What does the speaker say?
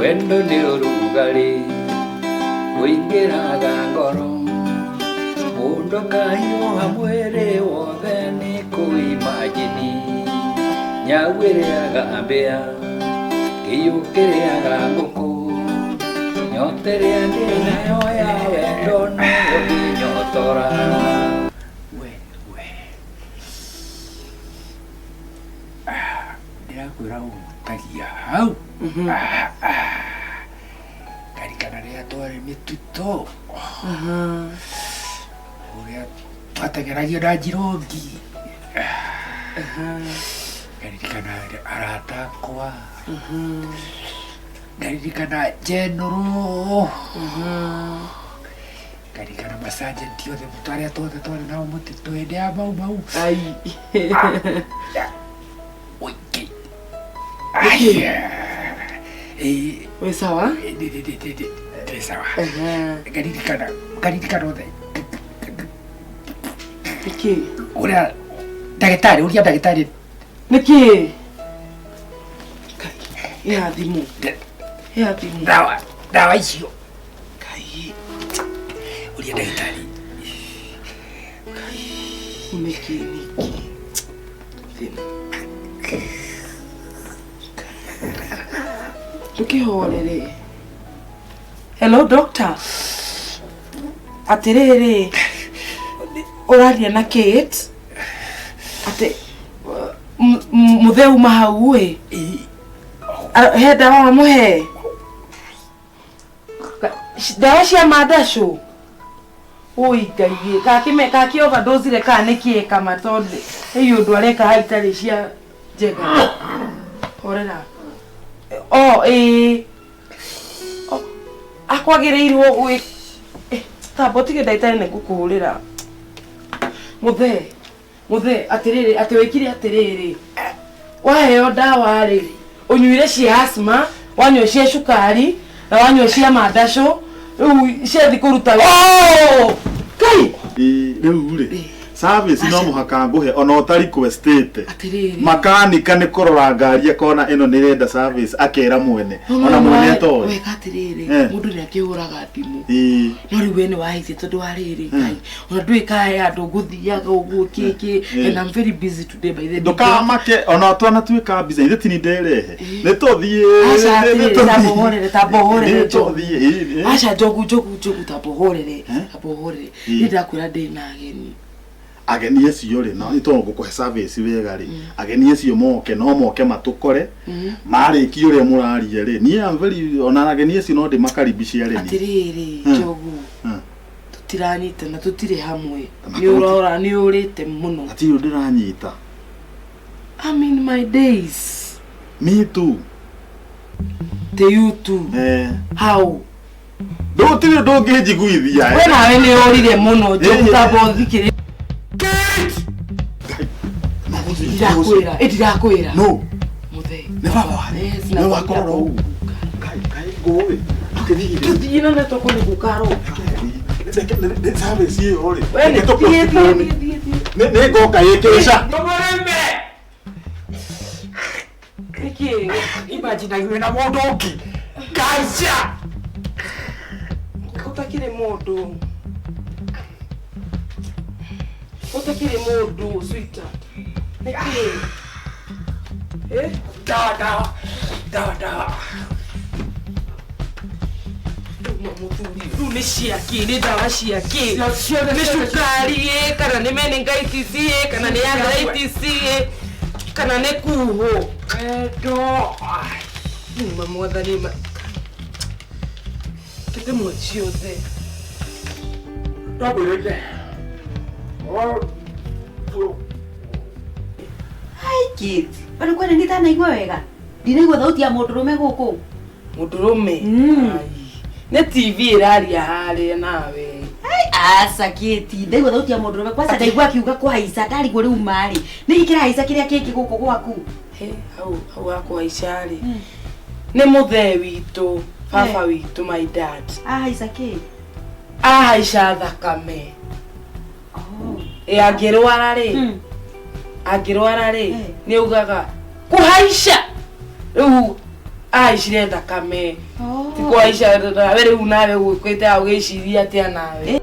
Wendo nĩ ũrugarĩ ũingĩraga ngoro, mũndũ akahiũha mwĩrĩ wothe nĩ kũimajini. Nyau ĩrĩaga mbĩa, kĩiyũ kĩrĩaga ngũkũ, nyota ĩrĩa ndĩ nayo ya wendo noyo ngĩnyotora. We, we. Ndĩrakwĩra ũhutagia hau. Ngarikana rĩrĩa twarĩ mĩtitũ. Ũrĩa twateng'eragio na njirongi. Ngaririkana arata akwa. Ngaririkana njenũrũ. Ngarikana macanjenti othe arĩa twothe twarĩ nao mũtitũ hĩndĩ ya mau mau. Ai. Ũingĩ. Wĩ sawa? Ndĩ sawa. Ngaririkana ngaririkana othe. Nĩkĩ? Ũrĩa ndagĩtarĩ ũrĩa ndagĩtarĩ Nĩkĩ? Kai, ya thimũ. Ya thimũ. Ndawa ndawa icio. Kai. Ũrĩa ndagĩtarĩ. Kai. Nĩkĩ nĩkĩ? Thimũ. Ndũkĩhorere. Hello doctor. Atĩrĩrĩ, ũraria na Kate? Atĩ mũthee uma hau ĩ. He ndawa wamũhe? Ndawa cia mandacũ? Ũi Ngai ĩ, kakĩ kakĩ overdose kana nĩkĩ kama tondũ hei ũndũ areka haha itarĩ cia njega. Horera. O ĩĩ. Akwagĩrĩirwo gwĩ tamba ũtige ndagĩtarĩ nĩ ngũkũhũrĩra. Mũthee, mũthee atĩrĩrĩ atĩ wĩkire atĩrĩrĩ, waheo ndawa rĩ, ũnyuire cia asthma, wanyua cia cukari na wanyua cia mandacũ, rĩu ciathi kũruta wĩra. Kai! Rĩu rĩ, service no mũhaka ngũhe ona ũta requestĩte. Atĩrĩrĩ. Makanika nĩ kũrora ngari akona ĩno nĩ ĩrenda service akera mwene ona mwene atoĩ. Weka atĩrĩrĩ, Eh. mũndũ nĩ akĩhũraga thimũ. Ĩĩ. No rĩu we nĩ wahĩtie tondũ wa rĩrĩ Ngai. Ona ndũĩ kana he handũ ngũthiaga ũguo kĩkĩ and I'm very busy today by the way. Ndũkamake ona twanatuĩka busy ithe tini nderehe. Nĩ tũthiĩ. Aca nĩ atĩrĩrĩ tũthiĩ. tamba ũhorere tamba ũhorere Nĩ tũthiĩ. Ĩĩ, ĩĩ. Aca njogu njogu njogu tamba ũhorere tamba ũhorere. Niĩ ndakwĩra ndĩ na ageni. Ageni acio rĩ, no nĩ tondũ ngũkũhe service wega rĩ, ageni acio moke no moke matũkore marĩkia ũrĩa mũraria rĩ, niĩ am very ona ageni acio no ndĩmakaribice arĩmi. Atĩrĩrĩ njogu tũtiranyitana tũtirĩ hamwe nĩ ũrora nĩ ũrĩte mũno. Hatirĩ ũndũ ndĩranyita. I'm in my days. Me too. Te you too. Eh. How? Ndũtirĩ ũndũ ũngĩnjiguithia. We nawe nĩ ũrire mũno njogu tamba ũthikĩrĩrie. Ndirakwĩra, ĩ ndirakwĩra. No. Mũthee. Nĩ baba. Yes, Nĩ wakorora ũguo. Ngai, Ngai, ngũĩ. Atĩrĩrĩ. Tũthiĩ na netoko nĩ gũkaroka. Nĩ service ĩyo rĩ. We nĩ thiĩ thiĩ thiĩ thiĩ thiĩ. Nĩ ngoka ĩkĩca. Tũmũrĩme. Nĩkĩ? Imagine aiwe na mũndũ ũngĩ. Ngaica. Gũtakĩrĩ mũndũ. Gũtakĩrĩ mũndũ, sweetheart. Nĩkĩ? Eh? Dawa, dawa. Dawa, dawa. Rĩu mũthuri, rĩu nĩ ciakĩ? Nĩ ndawa ciakĩ? Nĩ cukari ĩ, kana nĩ meningitis ĩ, kana nĩ arthritis ĩ, kana nĩ kuhũ? Wendo. Nĩma mwathani ma. Tũtemwo ciothe. Ndagwĩrĩte. Hi kids. Bado kwani nditanaigua wega? Ndinaigua thauti ya mũndũrũme gũkũ. Mũndũrũme? Ai. Nĩ TV ĩraria harĩa nawe. Ai, aca Kate, ndaigua thauti ya mũndũrũme kwanza ndaigua akiuga kũhaica ndarigwo rĩu marĩ. Nĩkĩ kĩrahaica kĩrĩa kĩngĩ gũkũ gwaku? He, hau hau hakũhaica rĩ. Nĩ mũthee witũ, baba witũ, my dad. Ahaica kĩ? Ahaica thakame. Ĩ angĩrwara rĩ, angĩrwara rĩ, nĩ augaga kũhaica. Rĩu Ahaicire thakame. Ti kũhaica nawe rĩu nawe ũgũkĩte ũgĩciria atĩa nawe.